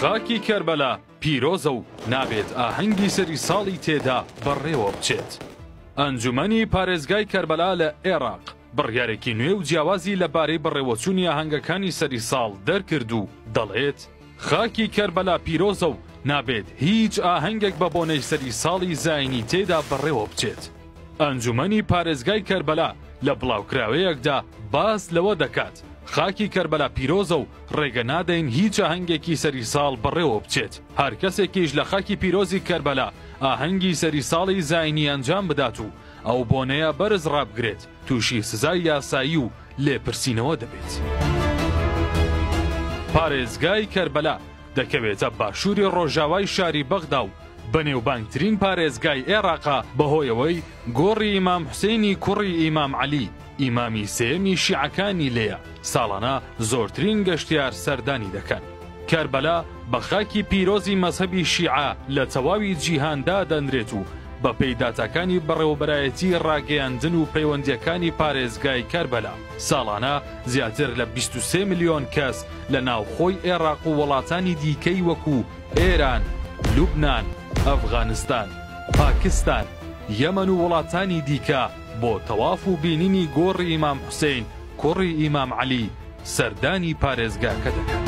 خاکی کەربەلا پیرۆزە و نابێت ئاهەنگی سەری ساڵی تێدا بەڕێوە بچێت. ئەنجومەنی پارێزگای کەربەلا لە ئێراق بڕیارێکی نوێ و جیاوازی لەبارەی بەڕێوەچوونی ئاهەنگەکانی سەری ساڵ دەرکرد و دەڵێت، خاکی کەربەلا پیرۆزە و نابێت هیچ ئاهەنگێک بە بۆنەی سەری ساڵی زایینی تێدا بەڕێوە بچێت. ئەنجومەنی پارێزگای کەربەلا لە بڵاوکراوەیەکدا باس لەوە دەکات، خاکی کەربەلا پیرۆزە و ڕێگە نادەین هیچ ئاهەنگێکی سەری ساڵ بەڕێوە بچێت، هەر کەسێکیش لە خاکی پیرۆزی کەربەلا ئاهەنگی سەری ساڵی زایینی ئەنجام بدات و ئەو بۆنەیە بەرز ڕابگرێت تووشی سزای یاسایی و لێپرسینەوە دەبێت. پارێزگای کەربەلا دەکەوێتە باشووری ڕۆژاوای شاری بەغدا و بەنێوبانگترین پارێزگای ئێراقە بەهۆیەوەی گۆڕی ئیمام حوسێنی کوڕی ئیمام عەلی، ئیمامی سێیەمی شیعەکانی لێیە، ساڵانە زۆرترین گەشتیار سەردانی دەکەن. کەربەلا بە خاکی پیرۆزی مەزهەبی شیعە لە تەواوی جیهان دادەنرێت و بەپێی داتاکانی بەڕێوەبەرایەتی ڕاگەیاندن و پەیوەندییەکانی پارێزگای کەربەلا ساڵانە زیاتر لە 23 ملیۆن کەس لە ناوخۆی ئێراق و وڵاتانی دیکەی وەکو ئێران، لوبنان، ئەفغانستان، پاکستان، یەمەن و وڵاتانی دیکە بۆ تەواف و بینینی گۆڕی ئیمام حوسەین کوڕی ئیمام عەلی سەردانی پارێزگاکە دەکەن.